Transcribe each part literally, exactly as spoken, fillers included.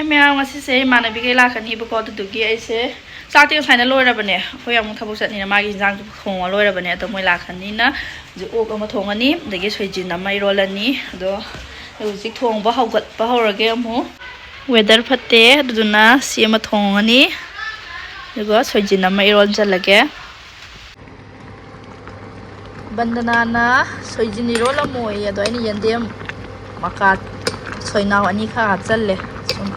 ꯃꯌꯥꯝ, ꯉꯁꯤꯁꯦ ꯏꯃꯥꯟꯅꯕꯤꯈꯩ ꯂꯥꯛꯀꯅꯤꯕꯀꯣ, ꯑꯗꯨꯗꯨꯒꯤ ꯑꯩꯁꯦ ꯆꯥꯛꯇꯤ ꯉꯁꯥꯏꯅ ꯂꯣꯏꯔꯕꯅꯦ꯫ ꯑꯩꯈꯣꯏ ꯑꯃꯨꯛ ꯊꯕꯛ ꯆꯠꯅꯤꯅ ꯃꯥꯒꯤ ꯍꯤꯟꯖꯥꯡꯁꯨ ꯊꯣꯡꯉ ꯂꯣꯏꯔꯕꯅꯦ꯫ ꯑꯗꯣ ꯃꯣꯏ ꯂꯥꯛꯀꯅꯤꯅ ꯍꯧꯖꯤꯛ ꯑꯣꯛ ꯑꯃ ꯊꯣꯡꯉꯅꯤ, ꯑꯗꯒꯤ ꯁꯣꯏꯖꯤꯟ ꯑꯃ ꯏꯔꯣꯜꯂꯅꯤ꯫ ꯑꯗꯣ ꯍꯧꯖꯤꯛ ꯊꯣꯡꯕ ꯍꯧꯒꯠꯄ ꯍꯧꯔꯒꯦ ꯑꯃꯨꯛ꯫ ꯋꯦꯗꯔ ꯐꯠꯇꯦ, ꯑꯗꯨꯗꯨꯅ ꯁꯤ ꯑꯃ ꯊꯣꯡꯉꯅꯤ, ꯑꯗꯨꯒ ꯁꯣꯏꯖꯤꯟ ꯑꯃ ꯏꯔꯣꯟꯖꯜꯂꯒꯦ꯫ ꯕꯟꯗꯅꯥꯅ ꯁꯣꯏꯖꯤꯟ ꯏꯔꯣꯜꯂꯝꯃꯣꯌꯦ, ꯑꯗꯣ ꯑꯩꯅ ꯌꯦꯟꯗꯦꯝ ꯃꯀꯥ ꯁꯣꯏꯅꯥꯎ ꯑꯅꯤꯈꯛ ꯍꯥꯞꯆꯜꯂꯦ꯫ ꯁꯨꯝ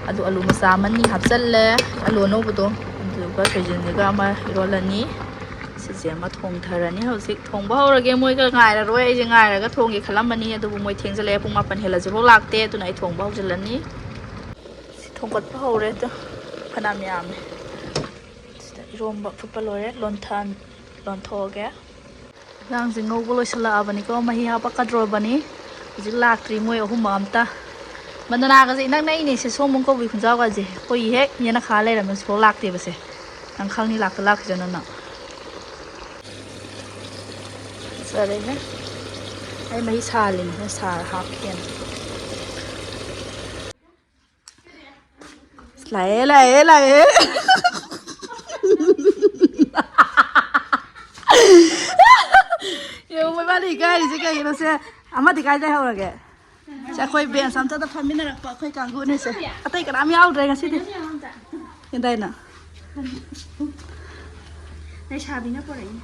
ꯑꯗꯨ ꯑꯂꯨ ꯃꯆꯥ ꯑꯃꯅꯤ ꯍꯥꯞꯆꯜꯂꯦ, ꯑꯂꯨ ꯑꯅꯧꯕꯗꯣ, ꯑꯗꯨꯒ ꯁꯣꯏꯖꯤꯟꯁꯤꯒ ꯑꯃ ꯏꯔꯣꯜꯂꯅꯤ꯫ ꯁꯤꯁꯦ ꯑꯃ ꯊꯣꯡꯊꯔꯅꯤ ꯍꯧꯖꯤꯛ꯫ ꯊꯣꯡꯕ ꯍꯧꯔꯒꯦ, ꯃꯣꯏꯒ ꯉꯥꯏꯔꯔꯣꯏ꯫ ꯑꯩꯁꯦ ꯉꯥꯏꯔꯒ ꯊꯣꯡꯒꯦ ꯈꯜꯂꯝꯕꯅꯤ, ꯑꯗꯨꯕꯨ ꯃꯣꯏ ꯊꯦꯡꯖꯜꯂꯛꯑꯦ, ꯄꯨꯡ ꯃꯥꯄꯟ ꯍꯦꯜꯂꯁꯤꯐꯥꯎ ꯂꯥꯛꯇꯦ꯫ ꯑꯗꯨꯅ ꯑꯩ ꯊꯣꯡꯕ ꯍꯧꯖꯤꯜꯂꯅꯤ꯫ ꯁꯤ ꯊꯣꯡꯒꯠꯄ ꯍꯧꯔꯦ꯫ ꯑꯗꯣ ꯐꯅꯌꯥꯝ ꯌꯥꯝꯃꯦ꯫ ꯁꯤꯗ ꯏꯔꯣꯝꯕ ꯐꯨꯠꯄ ꯂꯣꯏꯔꯦ꯫ ꯂꯣꯟꯊꯟ ꯂꯣꯟꯊꯣꯛꯑꯒꯦ꯫ ꯌꯦꯟꯁꯥꯡꯁꯦ ꯉꯧꯕ ꯂꯣꯏꯁꯤꯜꯂꯛꯑꯕꯅꯤꯀꯣ, ꯃꯍꯤ ꯍꯥꯞꯄꯛꯀꯗ꯭ꯔꯣꯕꯅꯤ꯫ ꯍꯧꯖꯤꯛ ꯂꯥꯛꯇ꯭ꯔꯤ ꯃꯣꯏ ꯑꯍꯨꯝ ꯑꯝꯇ꯫ ꯃꯟꯗꯅꯥꯒꯁꯦ ꯏꯅꯛ ꯅꯛꯏꯅꯦ ꯁꯦ, ꯁꯣꯝꯕꯨꯡ ꯀꯧꯕꯤ ꯈꯨꯟꯖꯥꯎꯒꯁꯦ꯫ ꯑꯩꯈꯣꯏꯒꯤ ꯍꯦꯛ ꯌꯦꯅꯈꯥ ꯂꯩꯔꯝꯃꯦ, ꯁꯤꯐꯥꯎ ꯂꯥꯛꯇꯦꯕꯁꯦ꯫ ꯅꯪ ꯈꯪꯅꯤ ꯂꯥꯛꯇ ꯂꯥꯛꯈꯤꯁꯅꯨ ꯅꯪ꯫ ꯐꯖꯔꯦꯍꯦ꯫ ꯑꯩ ꯃꯍꯤ ꯁꯥꯍꯜꯂꯤꯅꯦ, ꯁꯥꯔ ꯍꯥꯞꯀꯦꯅ꯫ ꯂꯥꯛꯑꯦ, ꯂꯥꯛꯑꯦ, ꯂꯥꯛꯑꯦ꯫ ꯌꯦꯡꯉꯨ, ꯃꯣꯏꯕꯥꯅꯤ ꯏꯀꯥꯏꯔꯤꯁꯦ ꯀꯩꯒꯤꯅꯣ ꯁꯦ? ꯑꯃꯗꯤ ꯀꯥꯏꯗꯩ ꯍꯧꯔꯒꯦ? ꯁꯦ, ꯑꯩꯈꯣꯏ ꯕꯦꯟꯁ ꯑꯝꯇꯗ ꯐꯝꯃꯤꯟꯅꯔꯛꯄ ꯑꯩꯈꯣꯏ ꯀꯥꯡꯕꯨꯅꯤꯁꯦ꯫ ꯑꯇꯩ ꯀꯅꯥꯝ ꯌꯥꯎꯗ꯭ꯔꯦ ꯉꯁꯤꯗꯤ꯫ ꯀꯗꯥꯏꯅꯣ? ꯂꯩꯁꯥꯕꯤꯅ ꯄꯨꯔꯛꯏꯅꯦ꯫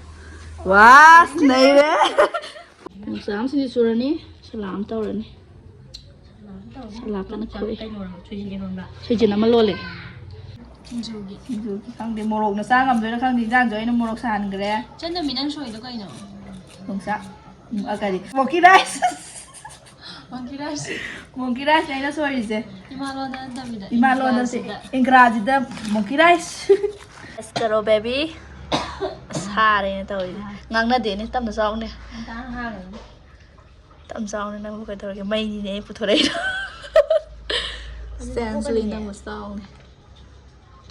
ꯋꯥꯁ, ꯅꯩꯔꯦ꯫ ꯌꯣꯡꯆꯥꯛ ꯑꯃ ꯁꯤꯡꯖꯨ ꯁꯨꯔꯅꯤ, ꯁꯂꯥꯠ ꯑꯃ ꯇꯧꯔꯅꯤ꯫ ꯁꯂꯥꯠ ꯀꯟꯅ ꯈꯣꯛꯏ꯫ ꯀꯩꯅꯣꯔꯣ? ꯁꯣꯏꯖꯤꯟ ꯏꯔꯣꯟꯕ? ꯁꯣꯏꯖꯤꯟ ꯑꯃ ꯂꯣꯜꯂꯦ꯫ ꯁꯤꯡꯖꯨꯒꯤ꯫ ꯁꯤꯡꯖꯨꯒꯤ ꯈꯪꯗꯦ, ꯃꯣꯔꯣꯛꯅ ꯆꯥ ꯉꯝꯗꯣꯏꯔꯥ ꯈꯪꯗꯦ, ꯏꯟꯖꯥꯡꯁꯨ ꯑꯩꯅ ꯃꯣꯔꯣꯛ ꯁꯥꯍꯟꯈ꯭ꯔꯦ꯫ ꯆꯟꯗꯃꯤ, ꯅꯪ ꯁꯣꯏꯗꯣ ꯀꯩꯅꯣ? ꯌꯣꯡꯆꯥꯛ꯫ ꯎꯝ, ꯑ, ꯀꯔꯤ? ꯃꯣꯡꯀꯤ ꯔꯥꯏꯁ꯫ ꯃꯣꯡꯀꯤ ꯔꯥꯏꯁ꯫ ꯃꯣꯡꯀꯤ ꯔꯥꯏꯁꯅꯦ ꯑꯩꯅ ꯁꯣꯏꯔꯤꯁꯦ꯫ ꯏꯃꯥ ꯂꯣꯟꯗ ꯅꯠꯇꯕꯤꯗ, ꯏꯃꯥ ꯂꯣꯟꯗ ꯅꯠꯇꯦ, ꯏꯪꯒ꯭ꯔꯥꯖꯤꯗ꯫ ꯏꯪꯒ꯭ꯔꯥꯖꯤꯗ ꯃꯣꯡꯀꯤ ꯔꯥꯏꯁ꯫ ꯑꯁ, ꯀꯔꯣ ꯕꯦꯕꯤ꯫ ꯑꯁ, ꯁꯥꯔꯦꯅ ꯇꯧꯔꯤꯁꯦ꯫ ꯉꯥꯡꯅꯗꯦꯅꯦ, ꯇꯞꯅ ꯆꯥꯎꯅꯦ꯫ ꯃꯇꯥꯡ ꯍꯥꯡꯉꯦ꯫ ꯇꯞꯅ ꯆꯥꯎꯅꯦ, ꯅꯪꯕꯨ ꯀꯩꯗꯧꯔꯒꯦ? ꯃꯩꯅꯤꯅꯦ ꯑꯩ ꯄꯨꯊꯣꯔꯛꯏꯗꯣ꯫ ꯁꯦꯟꯁꯂꯤ ꯅꯪꯕꯨ ꯆꯥꯎꯅꯦ꯫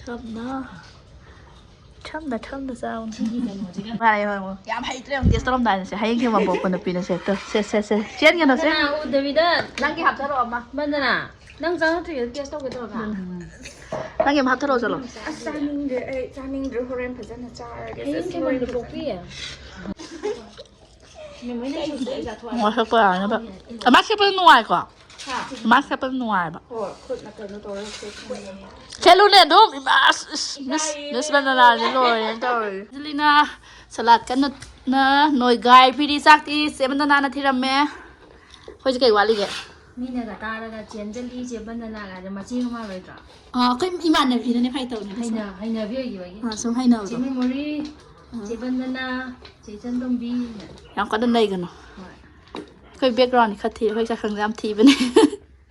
ꯇꯞꯅ꯫ ꯇꯞꯅ, ꯇꯞꯅ ꯆꯥꯎꯅꯦ꯫ ꯁꯤꯒꯤ ꯀꯩꯅꯣꯁꯤꯒ꯫ ꯉꯥꯏꯌꯣ, ꯉꯥꯏꯌꯣ꯫ ꯌꯥꯝ ꯍꯩꯇ꯭ꯔꯦ, ꯑꯃꯨꯛ ꯇꯦꯁ ꯇꯧꯔꯝꯗꯥꯏꯗ ꯁꯦ꯫ ꯍꯌꯦꯡ ꯊꯦꯡꯕ ꯄꯣꯛꯄ ꯅꯨꯄꯤꯅ ꯁꯦ꯫ ꯇꯨ, ꯁꯦ, ꯁꯦ, ꯁꯦ꯫ ꯆꯦꯟꯒꯅꯨ ꯁꯦ꯫ ꯃꯟꯗꯅꯥ ꯎꯗꯕꯤꯗ꯫ ꯅꯪꯒꯤ ꯍꯥꯞꯆꯔꯣ ꯑꯃ꯫ ꯃꯟꯗꯅꯥ꯫ ꯅꯪ ꯆꯪꯉꯛꯇ꯭ꯔꯤꯉꯩꯗ ꯇꯦꯁ ꯇꯧꯒꯦ ꯇꯧꯔꯒ꯫ ꯅꯪꯒꯤ ꯑꯃ ꯍꯥꯞꯊꯔꯛꯑꯣ ꯆꯠꯂꯣ꯫ ꯑꯁ, ꯆꯥꯅꯤꯡꯗꯦ ꯑꯩ, ꯆꯥꯅꯤꯡꯗ꯭ꯔꯦ꯫ ꯍꯣꯔꯦꯟ ꯐꯖꯅ ꯆꯥꯔꯒꯦ꯫ ꯍꯌꯦꯡ ꯊꯤꯕꯝꯗ ꯄꯣꯛꯄꯤ꯫ ꯃꯦꯃꯣꯔꯤ ꯅꯪ ꯁꯨꯝ ꯆꯠꯂ ꯆꯥꯊꯣꯛꯑꯣ꯫ ꯃꯣꯏ ꯁꯛꯄ ꯌꯥꯅꯕ꯫ ꯃꯥꯏ ꯁꯦꯠꯄꯗ ꯅꯨꯡꯉꯥꯏꯀꯣ? ꯃꯥꯏ ꯁꯦꯠꯄꯗ ꯅꯨꯡꯉꯥꯏꯕ꯫ ꯍꯣꯏ, ꯈꯨꯠꯅ ꯀꯩꯅꯣ ꯇꯧꯔꯒ ꯁꯦꯠꯄꯅꯦ꯫ ꯁꯦꯠꯂꯨꯅꯦ ꯑꯗꯨꯝ꯫ ꯏꯃꯥ, ꯑꯁ, ꯑꯁ, ꯃꯤꯁ, ꯃꯤꯁ ꯕꯟꯗꯅꯥꯁꯦ ꯂꯣꯏꯔꯦꯅ ꯇꯧꯔꯤꯁꯦ꯫ ꯑꯟꯖꯂꯤꯅ ꯁꯂꯥꯠ ꯀꯟꯅ ꯅꯣꯏꯒꯥꯏ ꯄꯤꯔꯤ꯫ ꯆꯥꯛꯇꯤ ꯆꯦ ꯕꯟꯗꯅꯥꯅ ꯊꯤꯔꯝꯃꯦ꯫ ꯑꯩꯈꯣꯏꯁꯦ ꯀꯩ ꯋꯥꯠꯂꯤꯒꯦ? ꯃꯤꯅꯒ ꯇꯥꯔꯒ "ꯆꯦ ꯑꯟꯖꯂꯤ, ꯆꯦ ꯕꯟꯗꯅꯥ" ꯀꯥꯏꯅ ꯃꯆꯦ ꯃꯃꯥꯜꯂꯣꯏꯗ꯭ꯔꯣ? ꯑꯥ, ꯑꯩꯈꯣꯏ ꯏꯃꯥꯟꯅꯕꯤꯅꯅꯦ ꯐꯥꯒꯤ ꯇꯧꯅꯦ꯫ ꯍꯩꯅ-, ꯍꯩꯅꯕꯤ ꯑꯣꯏꯈꯤꯕꯒꯤ꯫ ꯑꯥ, ꯁꯨꯝ ꯍꯩꯅꯕꯗꯣ꯫ "ꯆꯦ ꯃꯦꯃꯣꯔꯤ, ꯆꯦ ꯕꯟꯗꯅꯥ, ꯆꯦ ꯆꯟꯗꯣꯝꯕꯤ" ꯌꯥꯝ ꯀꯟꯅ ꯅꯩꯒꯅꯨ꯫ ꯍꯣꯏ꯫ ꯑꯩꯈꯣꯏ ꯕꯦꯛꯒ꯭ꯔꯥꯎꯟꯗꯤ ꯈꯔ ꯊꯤ, ꯑꯩꯈꯣꯏ ꯆꯥꯛꯁꯪꯁꯦ ꯌꯥꯝ ꯊꯤꯕꯅꯦ꯫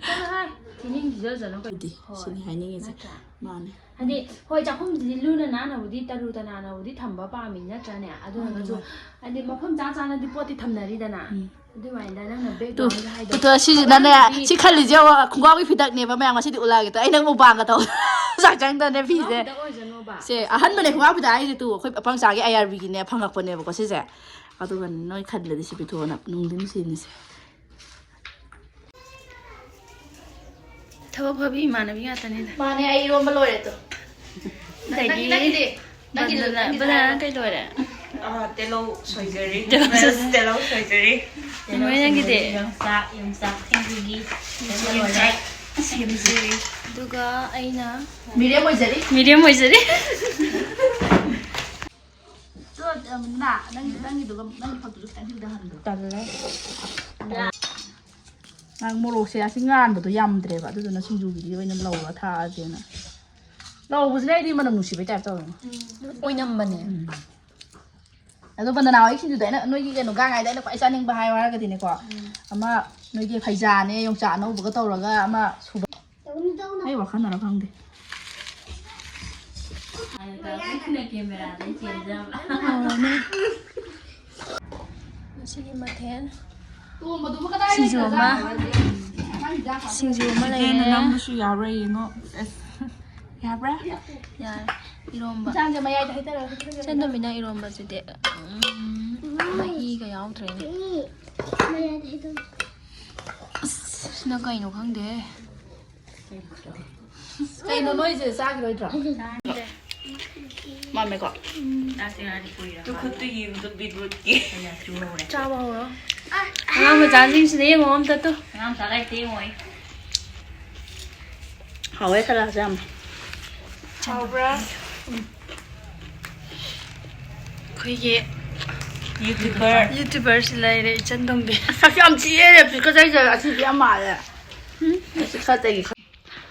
ꯆꯠꯂꯣꯍꯦ, ꯊꯤꯅꯤꯡꯗꯖꯅꯨ ꯀꯩꯅꯣ꯫ ꯑꯗꯨꯗꯤ ꯍꯣꯏ꯫ ꯁꯤꯅꯤ ꯍꯥꯏꯅꯤꯡꯉꯤꯁꯦ꯫ ꯅꯠꯇ꯭ꯔꯥ? ꯃꯥꯅꯦ꯫ ꯍꯥꯏꯗꯤ, ꯍꯣꯏ, ꯆꯥꯛꯈꯨꯝꯁꯤꯗꯤ ꯂꯨꯅ ꯅꯥꯟꯅꯕꯨꯗꯤ, ꯇꯔꯨ ꯇꯅꯥꯟꯅꯕꯨꯗꯤ ꯊꯝꯕ ꯄꯥꯝꯃꯤ, ꯅꯠꯇ꯭ꯔꯅꯦ? ꯑꯗꯨ ꯑꯣꯏꯔꯒꯁꯨ, ꯍꯥꯏꯗꯤ, ꯃꯐꯝ ꯆꯥ ꯆꯥꯅꯗꯤ ꯄꯣꯠꯇꯤ ꯊꯝꯅꯔꯤꯗꯅ꯫ ꯎꯝ꯫ ꯑꯗꯨꯃꯥꯏꯅ ꯅꯪꯅ ꯇꯨ, ꯕꯦꯛꯒ꯭ꯔꯥꯎꯟꯗ ꯍꯥꯏꯗꯣ꯫ ꯇꯨ, ꯁꯤꯁꯤꯅꯅꯦ, ꯁꯤ ꯈꯜꯂꯤꯁꯦ ꯌꯦꯡꯉꯣ, ꯈꯣꯡꯒ꯭ꯔꯥꯎꯒꯤ ꯐꯤꯗꯛꯅꯦꯕ ꯃꯌꯥꯝ ꯉꯁꯤꯗꯤ ꯎꯠꯂꯛꯑꯒꯦ꯫ ꯇꯨ, ꯑꯩ ꯅꯪ ꯃꯨꯛꯕꯥꯡꯒ ꯇꯧ꯫ ꯆꯥꯛ ꯆꯪꯗꯅꯦ ꯐꯤꯁꯦ꯫ ꯈꯣꯡꯒ꯭ꯔꯥꯎ ꯐꯤꯗꯛ ꯑꯣꯏꯖꯅꯣꯕ꯫ ꯁꯦ, ꯑꯍꯟꯕꯅꯦ ꯈꯣꯡꯒ꯭ꯔꯥꯎ ꯐꯤꯗꯛ ꯍꯥꯏꯁꯦ꯫ ꯇꯨ, ꯑꯩꯈꯣꯏ ꯄꯪꯆꯥꯒꯤ ꯑꯥꯏ ꯑꯥꯔ ꯕꯤꯒꯤꯅꯦ ꯐꯪꯉꯛꯄꯅꯦꯕꯀꯣ ꯁꯤꯁꯦ꯫ ꯑꯗꯨꯒ ꯅꯣꯏ ꯈꯟꯕꯗꯤ ꯁꯤ ꯄꯤꯊꯣꯛꯑꯣꯅ ꯅꯨꯡꯗꯤ ꯅꯨꯡꯁꯤꯕꯅꯤꯁꯦ꯫ ꯊꯕꯛ ꯐꯕꯤ ꯏꯃꯥꯟꯅꯕꯤ ꯉꯥꯛꯇꯅꯤꯗ꯫ ꯃꯥꯅꯦ, ꯑꯩ ꯏꯔꯣꯝꯕ ꯂꯣꯏꯔꯦ ꯇꯨ꯫ ꯑꯗꯒꯤ ꯅꯪꯒꯤ, ꯅꯪꯒꯤꯗꯤ? ꯅꯪꯒꯤꯗꯤ, ꯕꯟꯗꯅ, ꯅꯪꯒꯤꯗꯤ ꯕꯟꯗꯅ ꯍꯥꯏꯔꯣ꯫ ꯀꯩ ꯂꯣꯏꯔꯦ? ꯑꯥ, ꯇꯤꯜꯍꯧ ꯁꯣꯏꯖꯔꯤ꯫ ꯇꯤꯜꯍꯧ ꯁꯣꯏꯖꯔꯤ꯫ ꯇꯤꯜꯍꯧ ꯁꯣꯏꯖꯔꯤ꯫ ꯅꯣꯏ ꯅꯪꯒꯤꯗꯤ? ꯌꯣꯡꯆꯥꯛ, ꯌꯣꯡꯆꯥꯛ ꯁꯤꯡꯖꯨꯒꯤ ꯁꯦꯝꯕ ꯂꯣꯏꯔꯦ꯫ ꯌꯣꯡꯆꯥꯛ ꯁꯦꯝꯖꯔꯤ꯫ ꯑꯗꯨꯒ ꯑꯩꯅ ꯃꯤꯔꯦꯝ ꯑꯣꯏꯖꯔꯤ꯫ ꯃꯤꯔꯦꯝ ꯑꯣꯏꯖꯔꯤ꯫ ꯇꯣ, ꯑ, ꯃꯤꯅꯥ, ꯅꯪ, ꯅꯪꯒꯤꯗꯨꯒ, ꯅꯪꯒꯤ ꯐꯛꯇꯨꯁꯨ ꯈꯤꯇꯪ ꯊꯤꯜꯗꯍꯟꯗ꯭ꯔꯣ? ꯇꯜꯂꯦ꯫ ꯉꯥꯡ ꯃꯣꯔꯣꯛꯁꯦ ꯑꯁꯤ ꯉꯥꯟꯕꯗꯣ ꯌꯥꯝꯗ꯭ꯔꯦꯕ, ꯑꯗꯨꯗꯨꯅ ꯁꯤꯡꯖꯨꯒꯤꯗꯤ ꯑꯣꯏꯅ ꯂꯧꯔ ꯊꯥꯛꯑꯒꯦꯅ꯫ ꯂꯧꯕꯁꯤꯅ ꯑꯩꯗꯤ ꯃꯅꯝ ꯅꯨꯡꯁꯤꯕꯩ ꯇꯥꯏꯞ ꯇꯧꯋꯦ꯫ ꯑꯣꯏꯅꯝꯕꯅꯦ꯫ ꯎꯝ꯫ ꯑꯗꯣ ꯕꯟꯗꯅꯥ ꯍꯣꯏ ꯁꯤꯡꯖꯨꯗ ꯑꯩꯅ, ꯅꯣꯏꯒꯤ ꯀꯩꯅꯣ, ꯒꯥꯡ ꯉꯥꯏꯗ ꯑꯩꯅ ꯈ꯭ꯋꯥꯏ ꯆꯥꯅꯤꯡꯕ ꯍꯥꯏꯌꯣ ꯍꯥꯏꯔꯒꯗꯤꯅꯦꯀꯣ, ꯑꯃ ꯅꯣꯏꯒꯤ ꯐꯩꯖꯥꯅꯦ, ꯌꯣꯡꯆꯥꯛ ꯑꯅꯧꯕꯒ ꯇꯧꯔꯒ ꯑꯃ ꯁꯨꯕ-, ꯑꯩ ꯋꯥꯈꯜꯅꯔ ꯈꯪꯗꯦ꯫ ꯉꯁꯤꯒꯤ ꯃꯊꯦꯜ ꯁꯤꯡꯖꯨ ꯑꯃ, ꯁꯤꯡꯖꯨ ꯑꯃ ꯂꯩꯔꯦ꯫ ꯅꯝꯕꯁꯨ ꯌꯥꯕ꯭ꯔꯥ ꯌꯦꯡꯉꯣ꯫ ꯑꯁ, ꯌꯥꯕ꯭ꯔꯥ? ꯌꯥꯔꯦ꯫ ꯏꯔꯣꯝꯕ꯫ ꯏꯟꯁꯥꯡꯁꯦ ꯃꯌꯥꯏꯗ ꯍꯩꯊꯔꯒ ꯈꯤꯇꯪ ꯆꯟꯗꯃꯤꯅ ꯏꯔꯣꯝꯕꯁꯤꯗꯤ, ꯎꯝ, ꯃꯍꯤꯒ ꯌꯥꯎꯗ꯭ꯔꯦꯅꯦ꯫ ꯑꯁ, ꯁꯤꯅ ꯀꯩꯅꯣ ꯈꯪꯗꯦ꯫ ꯀꯩꯅꯣ ꯅꯣꯏꯁꯦ ꯆꯥꯈꯤꯔꯣꯏꯗ꯭ꯔꯣ? ꯃꯥꯝꯃꯦꯀꯣ꯫ ꯇꯨ ꯈꯨꯠꯇꯨ ꯌꯦꯡꯗꯣ ꯕꯤꯠꯔꯨꯠꯀꯤ꯫ ꯆꯥꯕ ꯍꯧꯔꯣ꯫ ꯑꯉꯥꯡ ꯃꯆꯥꯁꯤꯡꯁꯤꯗ ꯌꯦꯡꯉꯣ ꯑꯝꯇ ꯇꯨ꯫ ꯑꯉꯥꯡ ꯃꯆꯥ ꯂꯥꯏꯔꯤꯛꯇ ꯌꯦꯡꯉꯣꯏ꯫ ꯍꯥꯎꯋꯦ ꯁꯂꯥꯠꯁꯦ ꯌꯥꯝ꯫ ꯍꯥꯎꯕ꯭ꯔꯥ? ꯑꯩꯈꯣꯏꯒꯤ ꯌꯨꯇ꯭ꯌꯨꯕꯔ꯫ ꯌꯨꯇ꯭ꯌꯨꯕꯔꯁꯤ ꯂꯩꯔꯦ, ꯏꯆꯟ ꯇꯣꯝꯕꯤ꯫ ꯁꯛꯁꯨ ꯌꯥꯝ ꯊꯤꯌꯦ, ꯂꯤꯞꯁꯇꯤꯛꯀ ꯇꯩꯖꯔ ꯑꯁꯤꯗꯤ ꯌꯥꯝ ꯃꯥꯜꯂꯦ꯫ ꯂꯤꯞꯁꯇꯤꯛ ꯈꯔ ꯇꯩꯒꯦ꯫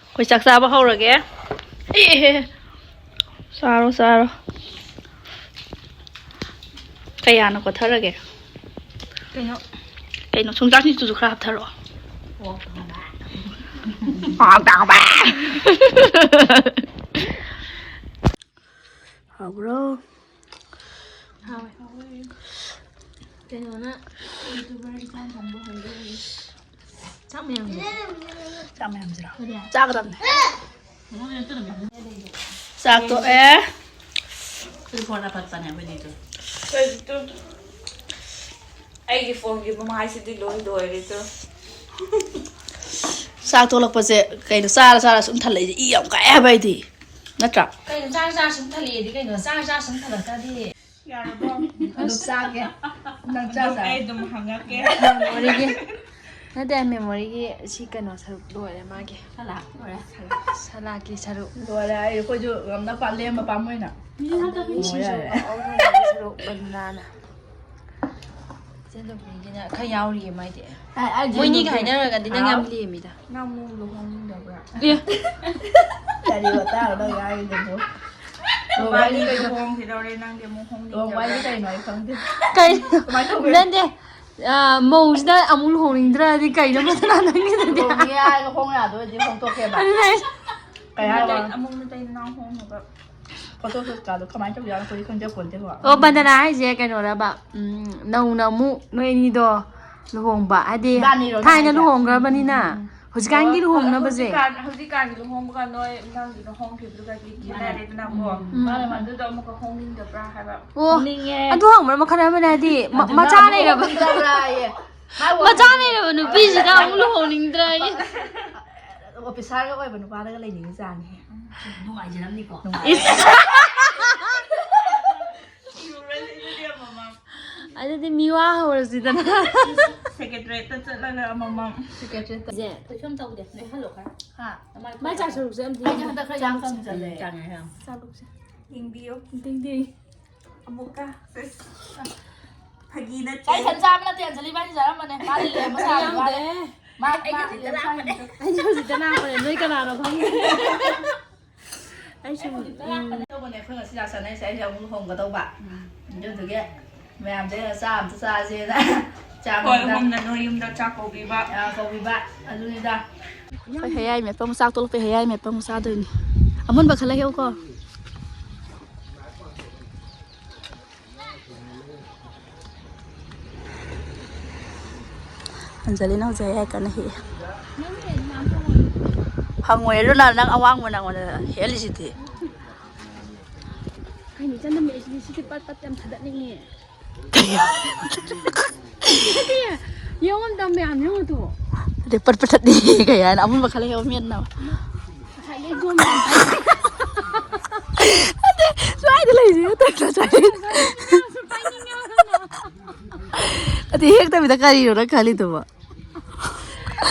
ꯑꯩꯈꯣꯏ ꯆꯥꯛ ꯆꯥꯕ ꯍꯧꯔꯒꯦ꯫ ꯑꯦ, ꯆꯥꯔꯣ ꯆꯥꯔꯣ꯫ ꯀꯌꯥꯅ ꯀꯣꯊꯔꯒꯦ? ꯀꯩꯅꯣ? ꯀꯩꯅꯣ, ꯁꯨꯝ ꯆꯥꯛꯁꯤꯡꯁꯤꯁꯨ ꯈꯔ ꯍꯥꯞꯊꯔꯛꯑꯣ꯫ ꯑꯣ ꯇꯧꯕ꯫ ꯍꯥꯎꯕ꯭ꯔꯣ? ꯍꯥꯎꯋꯦ꯫ ꯀꯩꯅꯣꯅ ꯌꯨꯇ꯭ꯌꯨꯕꯔ ꯏꯆꯥ ꯊꯝꯕ ꯍꯧꯔꯦ꯫ ꯆꯥꯛ ꯃꯌꯥꯝꯁꯦ꯫ ꯆꯥꯛ ꯃꯌꯥꯝꯁꯤꯔꯣ? ꯆꯥꯒꯗꯕꯅꯦ꯫ ꯆꯥꯛ ꯇꯣꯛꯑꯦ꯫ ꯇꯦꯂꯤꯐꯣꯟ ꯑꯄꯠꯄꯅꯦ ꯑꯩꯈꯣꯏꯗꯤꯗꯣ꯫ ꯑꯩꯒꯤ ꯐꯣꯟꯒꯤ ꯃꯃꯥꯏꯁꯤꯗꯤ ꯂꯣꯏ ꯂꯣꯏꯔꯦ ꯇꯨ꯫ ꯆꯥꯛ ꯇꯣꯛꯂꯛꯄꯁꯦ ꯀꯩꯅꯣ, ꯆꯥꯔ ꯆꯥꯔ ꯁꯨꯝ ꯊꯜꯂꯛꯏꯁꯦ ꯏ ꯌꯥꯝ ꯀꯥꯏ ꯍꯥꯏꯕ ꯑꯩꯗꯤ꯫ ꯅꯠꯇ꯭ꯔꯥ? ꯀꯩꯅꯣ ꯆꯥꯔ ꯆꯥꯔ ꯁꯨꯝ ꯊꯜꯂꯛꯑꯦꯗꯤ ꯀꯩꯅꯣ? ꯆꯥꯔ ꯆꯥꯔ ꯁꯨꯝ ꯊꯜꯂꯛꯇ꯭ꯔꯗꯤ꯫ ꯌꯥꯔꯕꯣ? ꯑꯗꯨ ꯆꯥꯒꯦ꯫ ꯅꯪ ꯆꯥ ꯆꯥ꯫ ꯑꯩ ꯑꯗꯨꯝ ꯍꯪꯉꯛꯀꯦ꯫ ꯃꯦꯃꯣꯔꯤꯒꯤ ꯅꯠꯇꯦ, ꯃꯦꯃꯣꯔꯤꯒꯤ ꯁꯤ ꯀꯩꯅꯣ ꯁꯔꯨꯛ ꯂꯣꯏꯔꯦ ꯃꯥꯒꯤ꯫ ꯁꯂꯥ ꯂꯣꯏꯔꯦ꯫ ꯁꯂꯥꯛꯀꯤ ꯁꯔꯨꯛ꯫ ꯂꯣꯏꯔꯦ, ꯑꯩ ꯑꯩꯈꯣꯏꯁꯨ ꯉꯝꯅ ꯄꯥ ꯂꯦꯝꯃ ꯄꯥꯝꯃꯣꯏꯅ꯫ ꯃꯤꯁꯤꯁꯨ ꯌꯥꯔꯦ꯫ ꯑꯍꯨꯝꯒꯤ ꯁꯔꯨꯛ ꯕꯅꯥꯅ꯫ ꯏꯆꯟ ꯇꯣꯝꯕꯤꯒꯤꯅ ꯈꯔ ꯌꯥꯎꯔꯤꯌꯦ ꯃꯥꯏꯗꯤ꯫ ꯃꯣꯏꯅꯤꯒ ꯍꯥꯏꯅꯔꯒꯗꯤ ꯅꯪ ꯌꯥꯝ ꯂꯦꯝꯃꯤꯗ꯫ ꯅꯪ ꯑꯃꯨꯛ ꯂꯨꯍꯣꯡꯅꯤꯡꯗꯕ꯭ꯔꯥ? ꯑꯦ꯫ ꯀꯔꯤ ꯋꯥꯇꯥꯅꯣ ꯅꯪ ꯉꯥꯡꯉꯤꯗꯨꯕꯨ? ꯃꯕꯥꯅꯤ ꯂꯨꯍꯣꯡꯈꯤꯗꯧꯔꯦ, ꯅꯪꯗꯤ ꯑꯃꯨꯛ ꯍꯣꯡꯅꯤꯡꯗꯕ꯭ꯔꯥ? ꯂꯨꯍꯣꯡꯕ ꯍꯥꯏꯁꯦ ꯀꯩꯅꯣ ꯑꯩ ꯈꯪꯗꯦ꯫ ꯀꯩ? ꯀꯃꯥꯏꯅ ꯇꯧꯕ? ꯅꯠꯇꯦ꯫ ꯑ, ꯃꯧꯁꯤꯅ ꯑꯃꯨꯛ ꯂꯨꯍꯣꯡꯅꯤꯡꯗ꯭ꯔꯗꯤ ꯀꯩꯅꯣ ꯃꯊꯥ ꯅꯪꯒꯤꯗꯨꯗꯤ? ꯂꯨꯍꯣꯡꯅꯤꯡꯉꯦ ꯍꯥꯏꯔꯒ ꯍꯣꯡ ꯌꯥꯗꯣꯏꯗꯤ ꯍꯣꯡꯗꯣꯛꯀꯦꯕ꯫ ꯑꯗꯨꯅꯦ꯫ ꯀꯩ ꯍꯥꯏꯕ? ꯑꯃꯨꯛ ꯅꯇꯩ ꯅꯅꯥꯎ ꯍꯣꯡꯅꯕ꯫ ꯐꯣꯇꯣ ꯁꯨꯠꯀꯥꯗꯣ ꯀꯃꯥꯏꯅ ꯇꯧꯖꯥꯠꯅꯣ ꯑꯩꯈꯣꯏꯗꯤ ꯈꯪꯖꯄꯣꯟꯇꯦꯀꯣ꯫ ꯑꯣ, ꯕꯟꯗꯅꯥ ꯍꯥꯏꯁꯦ ꯀꯩꯅꯣꯔꯕ? ꯎꯝ, ꯅꯧꯅ ꯑꯃꯨꯛ ꯅꯣꯏ ꯑꯅꯤꯗꯣ ꯂꯨꯍꯣꯡꯕ ꯍꯥꯏꯗꯤ ꯏꯕꯥꯅꯤꯔꯣ ꯊꯥꯏꯅ ꯍꯥꯏꯁꯦ? ꯂꯨꯍꯣꯡꯈ꯭ꯔꯕꯅꯤꯅ ꯍꯧꯖꯤꯛꯀꯥꯟꯒꯤ ꯂꯨꯍꯣꯡꯅꯕꯁꯦ꯫ ꯍꯧꯖꯤꯛꯀꯥꯟ, ꯍꯧꯖꯤꯛꯀꯥꯟꯒꯤ ꯂꯨꯍꯣꯡꯕꯒ ꯅꯣꯏ ꯅꯪꯒꯤ ꯂꯨꯍꯣꯡꯈꯤꯕꯗꯨꯒꯗꯤ ꯈꯦꯠꯅꯔꯦꯗꯅꯀꯣ꯫ ꯎꯝ꯫ ꯑꯗꯨꯗꯣ ꯑꯃꯨꯛꯀ ꯍꯣꯡꯅꯤꯡꯗꯕ꯭ꯔꯥ ꯍꯥꯏꯕ? ꯑꯣ, ꯍꯣꯡꯅꯤꯡꯉꯦ꯫ ꯑꯗꯨ ꯍꯪꯕ꯭ꯔꯥ ꯃꯈꯜ ꯑꯃꯅꯦ ꯍꯥꯏꯗꯤ ꯃ- ꯑꯗꯨꯅ ꯃꯆꯥ ꯑꯃꯨꯛ ꯂꯩꯔꯕ ꯍꯣꯡꯅꯤꯡꯗꯕ꯭ꯔꯥꯌꯦ? ꯃꯥ ꯃꯆꯥ ꯂꯩꯔꯕ ꯅꯨꯄꯤꯁꯤꯗ ꯑꯃꯨꯛ ꯂꯨꯍꯣꯡꯅꯤꯡꯗ꯭ꯔꯥꯌꯦ꯫ ꯑꯣꯐꯤꯁꯥꯔꯒ ꯑꯣꯏꯕ ꯅꯨꯄꯥꯗꯒ ꯂꯩꯅꯤꯡꯉꯤ ꯆꯥꯅꯤ꯫ ꯅꯨꯡꯉꯥꯏꯖꯔꯝꯅꯤꯀꯣ꯫ ꯑꯗꯨꯗꯤ ꯃꯤꯋꯥ ꯍꯧꯔꯁꯤꯗꯅ꯫ ꯁꯦꯀ꯭ꯔꯦꯇꯔꯤꯌꯦꯠꯇ ꯆꯠꯂꯒ ꯑꯃꯃꯝ꯫ ꯁꯦꯀ꯭ꯔꯦꯇꯔꯤꯌꯦꯠꯇ꯫ ꯏꯆꯦ, ꯊꯣꯏꯁꯣꯝ ꯇꯧꯗꯦ꯫ ꯅꯣꯏ ꯍꯜꯂꯣ ꯈꯔ꯫ ꯍꯥ꯫ ꯃꯥꯏ ꯆꯥꯛ ꯁꯔꯨꯛꯁꯦ ꯑꯝꯇ ꯑꯩꯁꯦ ꯍꯟꯗꯛ ꯈꯔ ꯌꯥꯝ ꯀꯪꯁꯤꯜꯂꯦ꯫ ꯆꯥꯛ ꯂꯨꯛꯁꯦ꯫ ꯌꯦꯡꯕꯤꯌꯨ꯫ ꯗꯤꯡ ꯗꯤꯡ꯫ ꯑꯃꯨꯛꯀ꯫ ꯁꯤꯁ꯫ ꯐꯥꯒꯤ ꯅꯠꯇꯦ꯫ ꯑꯩ ꯏꯊꯟ ꯆꯥꯕ ꯅꯠꯇꯦ, ꯑꯟꯖꯂꯤ ꯏꯕꯥꯅꯤ ꯆꯥꯔꯝꯕꯅꯦ꯫ ꯃꯥꯗꯤ ꯂꯩꯔꯝꯕ ꯁꯥꯕ ꯋꯥꯅꯦ꯫ ꯃꯥ, ꯃꯥ ꯂꯩꯔꯝꯕ ꯁꯥꯕ ꯋꯥꯅꯦ꯫ ꯑꯩꯗꯤ ꯍꯧꯖꯤꯛꯇ ꯂꯥꯛꯄꯅꯦ, ꯅꯣꯏ ꯀꯅꯥꯅꯣ ꯈꯪꯗꯦ꯫ ꯑꯩ ꯁꯨꯝ ꯇꯧꯕꯅꯦ ꯑꯩꯈꯣꯏ ꯉꯁꯤ ꯆꯥꯛ ꯆꯥꯅꯩꯁꯦ, ꯑꯩꯁꯦ ꯑꯃꯨꯛ ꯂꯨꯍꯣꯡꯒꯗꯧꯕ꯫ ꯑꯗꯨꯗꯨꯒꯤ ꯃꯌꯥꯝꯁꯦ ꯆꯥ ꯑꯝꯇ ꯆꯥꯁꯦꯅ꯫ ꯆꯥ ꯍꯣꯏ, ꯑꯝꯇ꯫ ꯍꯣꯝꯅ ꯅꯣꯏ ꯌꯨꯝꯗ ꯆꯥꯛ ꯀꯧꯕꯤꯕ꯫ ꯑ, ꯀꯧꯕꯤꯕ ꯑꯗꯨꯅꯤꯗ꯫ ꯑꯩꯈꯣꯏ ꯍꯌꯥꯏ ꯃꯦꯠꯄ ꯑꯃꯨꯛ, ꯆꯥꯛ ꯇꯣꯛꯂꯛꯄꯩ ꯍꯌꯥꯏ ꯃꯦꯠꯄ ꯑꯃꯨꯛ ꯆꯥꯗꯣꯏꯅꯤ꯫ ꯑꯃꯨꯟꯕ ꯈꯔ ꯂꯩꯍꯧꯀꯣ꯫ ꯑꯟꯖꯂꯤꯅ ꯍꯧꯖꯤꯛ ꯍꯌꯥꯏ ꯀꯟꯅ ꯍꯦꯛꯑꯦ꯫ ꯍꯪꯉꯣꯏ ꯂꯨꯅ ꯅꯪ ꯑꯋꯥꯡꯕ ꯅꯪꯉꯣꯟꯗ ꯍꯦꯜꯂꯤꯁꯤꯗꯤ꯫ ꯀꯩꯅꯣ ꯏꯆꯟ ꯅꯝꯃꯛꯏꯁꯤꯗꯤ, ꯁꯤꯗꯤ ꯄꯠ ꯄꯠ ꯌꯥꯝ ꯊꯥꯗꯠꯅꯤꯡꯉꯦ꯫ ꯌꯦꯡꯉꯣ ꯑꯝꯇ ꯃꯌꯥꯝ ꯌꯦꯡꯉꯣ ꯑꯗꯨ꯫ ꯑꯗꯩ ꯄꯠ ꯄꯠ ꯊꯠꯅꯤ ꯀꯩ ꯍꯥꯏꯅ ꯑꯃꯨꯟꯕ ꯈꯔ ꯂꯩꯍꯧ ꯃꯦꯠꯅꯕ꯫ ꯉꯁꯥꯏꯗꯩ ꯖꯣꯝ ꯌꯥꯝ ꯅꯠꯇꯦ, ꯁ꯭ꯋꯥꯏꯗ ꯂꯩꯁꯦ ꯅꯠꯇ꯭ꯔ ꯉꯁꯥꯏ꯫ ꯑꯗꯩ ꯍꯦꯛꯇꯕꯤꯗ ꯀꯔꯤꯅꯣ ꯅꯪ ꯈꯜꯂꯤꯗꯨꯕꯣ?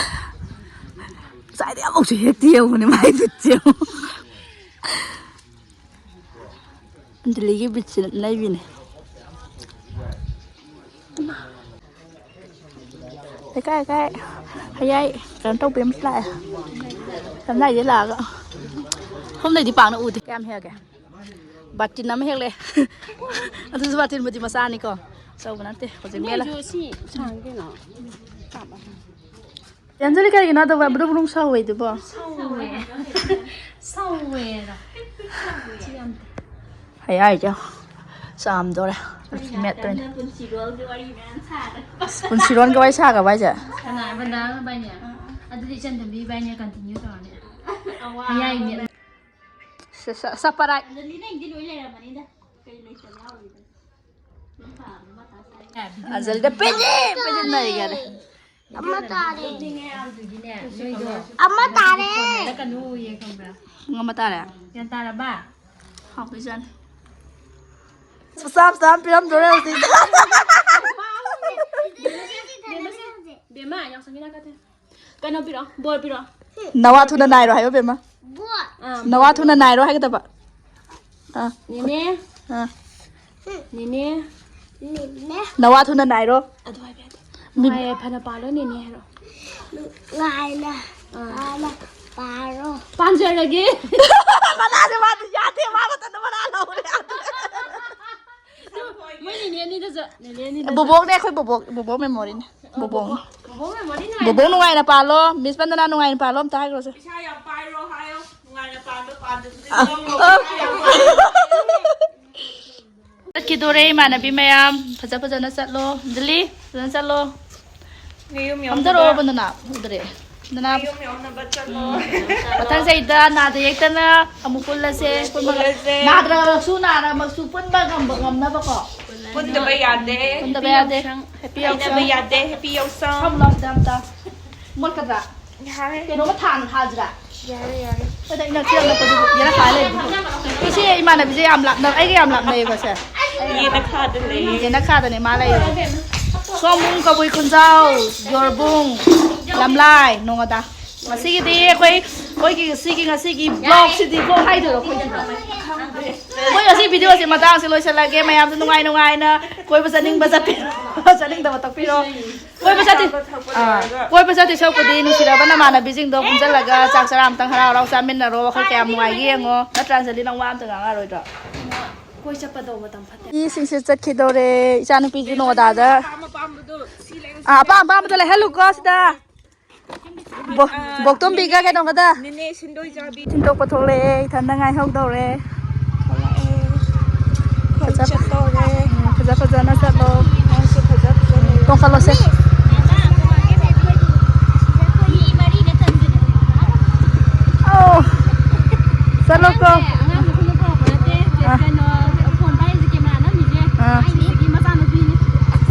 ꯉꯁꯥꯏꯗꯩ ꯑꯃꯨꯛꯁꯨ ꯍꯦꯛꯇꯦ ꯌꯦꯡꯉꯨꯅꯦ ꯃꯥꯏ ꯕꯤꯠꯁꯦ ꯌꯦꯡꯉꯨ꯫ ꯑꯟꯖꯂꯤꯒꯤ ꯕꯤꯠꯁꯦ ꯂꯩꯕꯤꯅꯦ꯫ ꯂꯩꯀꯥꯏ ꯂꯩꯀꯥꯏ ꯍꯌꯥꯏ ꯀꯩꯅꯣ ꯇꯧꯕꯤ ꯑꯃꯁꯨ ꯂꯥꯛꯑꯦ꯫ ꯂꯝꯂꯥꯏꯗꯩ ꯂꯥꯛꯑꯒ꯫ ꯁꯣꯝꯗꯩꯗꯤ ꯄꯥꯛꯅ ꯎꯗꯦ꯫ ꯀꯌꯥꯝ ꯍꯦꯛꯑꯒꯦ? ꯕꯥꯇꯤꯟ ꯑꯃ ꯍꯦꯛꯂꯛꯑꯦ꯫ ꯑꯗꯨꯁꯨ ꯕꯥꯇꯤꯟꯕꯨꯗꯤ ꯃꯆꯥꯅꯤꯀꯣ꯫ ꯑꯆꯧꯕ ꯅꯠꯇꯦ꯫ ꯍꯧꯖꯤꯛ ꯃꯦꯠꯂ꯫ ꯅꯣꯏꯁꯨ ꯁꯤ ꯁꯥꯡ ꯀꯩꯅꯣ꯫ ꯑꯟꯖꯂꯤ ꯀꯩꯒꯤꯅꯣ ꯑꯗꯨ ꯕ꯭ꯔꯨꯡ ꯕ꯭ꯔꯨꯡ ꯁꯧꯋꯦ ꯑꯗꯨꯕꯣ? ꯁꯧꯋꯦ꯫ ꯁꯧꯋꯦꯅ꯫ ꯁꯤ ꯌꯥꯝ ꯍꯌꯥꯏꯁꯦ ꯆꯥꯝꯗꯣꯔꯦ꯫ ꯃꯦꯠꯇꯣꯏꯅꯦ꯫ ꯄꯨꯟꯁꯤꯔꯣꯜꯒꯤ ꯋꯥꯔꯤ ꯃꯌꯥꯝ ꯁꯥꯔꯦ꯫ ꯄꯨꯟꯁꯤꯔꯣꯟꯒ ꯋꯥꯔꯤ ꯁꯥꯈ꯭ꯔꯕ ꯍꯥꯏꯁꯦ? ꯀꯅꯥ ꯕꯟꯗꯥ ꯏꯕꯥꯅꯤ? ꯑꯗꯨꯗꯤ ꯏꯆꯟ ꯇꯣꯝꯕꯤ ꯏꯕꯥꯅꯤ ꯀꯟꯇꯤꯅ꯭ꯌꯨ ꯇꯧꯔꯅꯤ꯫ ꯍꯌꯥꯏ ꯃꯦꯠ꯫ ꯁ-, ꯁ-, ꯁꯄꯔꯥꯏ꯫ ꯑꯗꯨꯗꯤ ꯅꯪꯗꯤ ꯂꯣꯏ ꯂꯩꯔꯝꯃꯅꯤꯗ꯫ ꯀꯩ ꯂꯩꯇꯕ ꯌꯥꯎꯔꯤꯕ? ꯑꯟꯖꯂꯤꯗ ꯄꯦꯖꯦ, ꯄꯦꯖꯦ ꯅꯩꯒꯔꯦ꯫ ꯑꯃ ꯇꯥꯔꯦ꯫ ꯅꯣꯛꯅꯤꯡꯉꯦ ꯑꯗꯨꯒꯤꯅꯦ, ꯅꯣꯏꯗꯣ ꯑꯃ ꯇꯥꯔꯦ꯫ ꯀꯩꯅꯣ ꯌꯦ ꯈꯪꯕ꯭ꯔꯥ? ꯄꯨꯡ ꯑꯃ ꯇꯥꯔꯦ꯫ ꯒ꯭ꯌꯥꯟ ꯇꯥꯔꯕ? ꯍꯥꯎꯗꯣꯏꯖꯥꯠꯅꯤ꯫ ꯆꯥꯛꯆꯥ ꯃꯆꯥ ꯑꯃ ꯄꯤꯔꯝꯗꯣꯔꯦ ꯍꯧꯖꯤꯛ꯫ ꯕꯦꯝꯃ, ꯌꯥꯎꯁꯪꯒꯤ ꯅꯥꯀꯠꯇꯦ꯫ ꯀꯩꯅꯣ ꯄꯤꯔꯛꯑꯣ, ꯕꯣꯔ ꯄꯤꯔꯛꯑꯣ꯫ ꯅꯋꯥ ꯊꯨꯅ ꯅꯥꯏꯔꯣ ꯍꯥꯏꯌꯣ ꯕꯦꯝꯃ꯫ ꯕꯣꯔ꯫ ꯑꯥ, ꯅꯋꯥ ꯕꯣꯔ ꯊꯨꯅ ꯄꯤꯔꯛꯑꯣ꯫ ꯅꯥꯏꯔꯣ ꯍꯥꯏꯒꯗꯕ꯫ ꯑꯥ꯫ ꯅꯦꯅꯦ꯫ ꯑꯥ꯫ ꯅꯦꯅꯦ꯫ ꯅꯦꯅꯦ꯫ ꯅꯋꯥ ꯊꯨꯅ ꯅꯥꯏꯔꯣ꯫ ꯑꯗꯨ ꯍꯥꯏꯕ ꯌꯥꯗꯦ꯫ ꯃꯤ- ꯅꯨꯡꯉꯥꯏ ꯌꯥꯏꯐꯅ ꯄꯥꯜꯂꯣ ꯅꯦꯅꯦ ꯍꯥꯏꯔꯣ꯫ ꯅꯨꯡꯉꯥꯏꯅ ꯑꯥ꯫ ꯄꯥꯜꯂꯣ, ꯄꯥꯜꯂꯣ꯫ ꯄꯥꯟꯖꯔꯒꯦ꯫ ꯃꯅꯥꯁꯦ ꯃꯥꯗꯤ ꯌꯥꯗꯦ, ꯃꯥ ꯃꯇꯝꯗ ꯃꯅꯥ ꯂꯧꯔꯦ꯫ ꯃꯣꯏ ꯅꯦꯅꯦ ꯑꯅꯤꯗꯁꯨ, ꯅꯦꯅꯦ ꯑꯅꯤꯗꯁꯨ꯫ ꯕꯣꯕꯣꯛꯅꯦ, ꯑꯩꯈꯣꯏ ꯕꯣꯕꯣꯛ, ꯕꯣꯕꯣꯛ ꯃꯦꯃꯣꯔꯤꯅꯦ꯫ ꯑꯣ, ꯕꯣꯕꯣꯛ꯫ ꯕꯣꯕꯣꯛ ꯃꯦꯃꯣꯔꯤ ꯅꯨꯡꯉꯥꯏꯅ ꯕꯣꯕꯣꯛ ꯅꯨꯡꯉꯥꯏꯅ ꯄꯥꯜꯂꯣ, ꯃꯤꯁ ꯕꯟꯗꯅꯥ ꯅꯨꯡꯉꯥꯏꯅ ꯄꯥꯜꯂꯣ ꯑꯝꯇ ꯍꯥꯏꯈ꯭ꯔꯣꯁꯦ꯫ ꯄꯩꯁꯥ ꯌꯥꯝ ꯄꯥꯏꯔꯣ ꯍꯥꯏꯌꯣ, ꯅꯨꯡꯉꯥꯏꯅ ꯄꯥꯟꯕ ꯄꯥꯟꯗꯕꯗꯤ ꯑ, ꯂꯧꯔꯣ, ꯑ꯫ ꯄꯩꯁꯥ ꯌꯥꯝ ꯄꯥꯏꯔꯣ꯫ ꯆꯠꯈꯤꯗꯣꯔꯦ ꯏꯃꯥꯟꯅꯕꯤ ꯃꯌꯥꯝ, ꯐꯖ ꯐꯖꯅ ꯆꯠꯂꯣ꯫ ꯑꯟꯖꯂꯤ, ꯐꯖꯅ ꯆꯠꯂꯣ꯫ ꯅꯌꯨꯝ ꯌꯧꯅꯕ꯫ ꯐꯝꯊꯔꯛꯑꯣ ꯕꯟꯗꯅꯥ, ꯎꯗ꯭ꯔꯦ꯫ ꯕꯟꯗꯅꯥ, ꯅꯌꯨꯝ ꯌꯧꯅꯕ ꯆꯠꯂꯣ꯫ ꯎꯝ꯫ ꯃꯊꯪ ꯆꯍꯤꯗ ꯅꯥꯗ ꯌꯦꯛꯇꯅ ꯑꯃꯨꯛ ꯄꯨꯜꯂꯁꯦ꯫ ꯄꯨꯟꯕ ꯄꯨꯜꯂꯁꯦ꯫ ꯅꯥꯗ꯭ꯔꯃꯛꯁꯨ, ꯅꯥꯔꯃꯛꯁꯨ ꯄꯨꯟꯕ ꯉꯝꯕ, ꯉꯝꯅꯕꯀꯣ꯫ ꯄꯨꯟꯗꯕ ꯌꯥꯗꯦ꯫ ꯄꯨꯟꯗꯕ ꯌꯥꯗꯦ꯫ ꯌꯥꯎꯁꯪ꯫ ꯍꯦꯄꯤ ꯍꯥꯏꯅꯕ ꯌꯥꯎꯁꯪ꯫ ꯌꯥꯗꯦ꯫ ꯍꯦꯄꯤ ꯌꯥꯎꯁꯪ꯫ ꯁꯝ ꯂꯥꯎꯁꯤꯗ ꯑꯝꯇ꯫ ꯃꯣꯠꯀꯗ꯭ꯔꯥ? ꯌꯥꯔꯦ꯫ ꯀꯩꯅꯣꯝꯃ ꯊꯥꯟ ꯊꯥꯁꯤꯔꯥ? ꯌꯥꯔꯦ, ꯌꯥꯔꯦ꯫ ꯍꯣꯏꯗ, ꯏꯅꯛꯁꯨ ꯌꯥꯝ ꯅꯛꯄꯗꯨꯕꯨ ꯌꯦꯅꯈꯥ ꯂꯩꯕꯗꯨꯕꯨ꯫ ꯏꯆꯦ ꯏꯃꯥꯟꯅꯕꯤꯁꯦ ꯌꯥꯝ ꯂꯥꯞꯅ, ꯑꯩꯒ ꯌꯥꯝ ꯂꯥꯞꯅꯩꯌꯦꯕ ꯁꯦ꯫ ꯌꯦꯅꯈꯥꯗ ꯂꯩꯌꯦ꯫ ꯌꯦꯅꯈꯥꯗꯅꯦ ꯃꯥ ꯂꯩꯔꯤꯁꯦ꯫ ꯁꯣꯝꯕꯨꯡ, ꯀꯕꯨꯏ ꯈꯨꯟꯖꯥꯎ, ꯌꯣꯔꯕꯨꯡ, ꯂꯝꯂꯥꯏ, ꯅꯣꯡꯉꯥꯗꯥ꯫ ꯉꯁꯤꯒꯤꯗꯤ ꯑꯩꯈꯣꯏ, ꯑꯩꯈꯣꯏꯒꯤ ꯁꯤꯒꯤ ꯉꯁꯤꯒꯤ vlogꯁꯤꯗꯤ vlog ꯍꯥꯏꯗꯣꯏꯔꯣ ꯑꯩꯈꯣꯏꯁꯤꯕꯣ? ꯑꯩꯈꯣꯏ ꯉꯁꯤ videoꯁꯦ ꯃꯇꯥꯡꯁꯦ ꯂꯣꯏꯁꯤꯜꯂꯒꯦ꯫ ꯃꯌꯥꯝꯁꯨ ꯅꯨꯡꯉꯥꯏ ꯅꯨꯡꯉꯥꯏꯅ ꯀꯣꯏꯕ ꯆꯠꯅꯤꯡꯕ ꯆꯠꯄꯤꯔꯣ, ꯆꯠꯅꯤꯡꯗꯕ ꯇꯣꯛꯄꯤꯔꯣ꯫ ꯀꯣꯏꯕ ꯆꯠꯇꯦ꯫ ꯆꯥꯕ ꯊꯛꯄ ꯑꯥ, ꯂꯣꯏꯔꯒ꯫ ꯀꯣꯏꯕ ꯆꯠꯇꯦ ꯁꯔꯨꯛꯄꯨꯗꯤ ꯅꯨꯡꯁꯤꯔꯕ ꯅꯃꯥꯟꯅꯕꯤꯁꯤꯡꯗꯣ ꯄꯨꯟꯁꯤꯜꯂꯒ ꯆꯥꯛ ꯆꯔꯥ ꯑꯃꯇꯪ ꯍꯔꯥꯎ ꯍꯔꯥꯎ ꯆꯥꯃꯤꯟꯅꯔꯣ꯫ ꯋꯥꯈꯜ ꯀꯌꯥꯝ ꯅꯨꯡꯉꯥꯏꯒꯦ ꯌꯦꯡꯉꯣ꯫ ꯅꯠꯇ꯭ꯔꯥ, ꯑꯟꯖꯂꯤ, ꯅꯪ ꯋꯥ ꯑꯝꯇ ꯉꯥꯡꯉꯔꯣꯏꯗ꯭ꯔꯣ? ꯀꯣꯏ ꯆꯠꯄꯗꯣ ꯃꯇꯝ ꯐꯠꯇꯦ꯫ ꯃꯤꯁꯤꯡꯁꯦ ꯆꯠꯈꯤꯗꯧꯔꯦ꯫ ꯏꯆꯥꯅꯨꯄꯤꯁꯨ ꯅꯣꯗꯥꯗ꯫ ꯑꯄꯥꯝ ꯑꯄꯥꯝꯕꯗꯣ ꯁꯤ ꯂꯩꯔꯨꯁꯤ꯫ ꯑꯥ, ꯑꯄꯥꯝ ꯑꯄꯥꯝꯕꯗꯣ ꯂꯩꯍꯜꯂꯨꯀꯣ ꯁꯤꯗ꯫ ꯕꯣ-, ꯑꯥ, ꯕꯣꯛꯇꯣꯝꯕꯤꯒ ꯅꯦꯅꯦ, ꯀꯩꯅꯣꯒꯗ꯫ ꯅꯦꯅꯦ ꯁꯤꯟꯗꯣꯏ ꯆꯥꯕꯤ꯫ ꯊꯤꯟꯗꯣꯛꯄ ꯊꯣꯛꯂꯛꯑꯦ, ꯏꯊꯟꯗ ꯉꯥꯏꯍꯧꯗꯧꯔꯦ꯫ ꯊꯣꯛꯂꯛꯑꯦ꯫ ꯑꯩꯈꯣꯏ ꯐꯖ-, ꯆꯠꯇꯧꯔꯦ꯫ ꯎꯝ, ꯐꯖ ꯐꯖꯅ ꯆꯠꯂꯣ꯫ ꯅꯪꯁꯨ ꯐꯖ ꯐꯖꯅ ꯂꯩꯌꯣ꯫ ꯇꯣꯡꯈꯠꯂꯣꯁꯦ꯫ ꯑꯧ꯫ ꯆꯠꯂꯣꯀꯣ꯫ ꯑꯉꯥꯡꯁꯦ, ꯑꯉꯥꯡꯁꯦ ꯑꯩꯈꯣꯏꯅ ꯄꯨꯔꯛꯄ ꯅꯠꯇꯦ꯫ ꯑꯥ꯫ ꯀꯩꯅꯣ, ꯐꯣꯟ ꯄꯥꯏꯔꯤꯁꯦ ꯀꯦꯃꯦꯔꯥ ꯅꯝꯃꯤꯁꯦ꯫ ꯑꯥ꯫ ꯑꯩ ꯁꯤꯒꯤ ꯃꯆꯥꯅꯨꯄꯤꯅꯤ꯫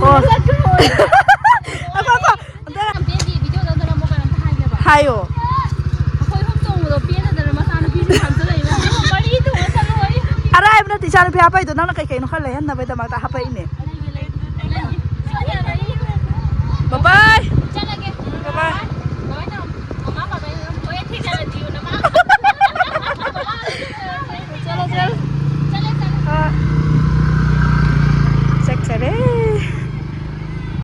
ꯑꯣ꯫ ꯆꯠꯈ꯭ꯔꯣ꯫ ꯑꯩꯈꯣꯏ, ꯑꯩꯈꯣꯏ, ꯑꯝꯇ ꯍꯥꯏꯌꯣ꯫ ꯑꯩꯈꯣꯏ ꯑꯍꯨꯝ ꯇꯣꯡꯕꯗꯣ ꯄꯦꯟꯗꯗꯅ ꯃꯆꯥꯅꯨꯄꯤꯁꯨ ꯍꯥꯞꯆꯜꯂꯛꯏꯕ꯫ ꯃꯔꯤ ꯇꯣꯡꯉ ꯆꯠꯂꯣ ꯑꯩ꯫ ꯑꯔꯥꯏꯕ ꯅꯠꯇꯦ, ꯏꯆꯥꯅꯨꯄꯤ ꯍꯥꯞꯄꯛꯏꯗꯣ ꯅꯪꯅ ꯀꯩ ꯀꯩꯅꯣ ꯈꯔ ꯂꯩꯍꯟꯅꯕꯩꯗꯃꯛꯇ ꯍꯥꯞꯄꯛꯏꯅꯦ꯫ ꯕꯕꯥ,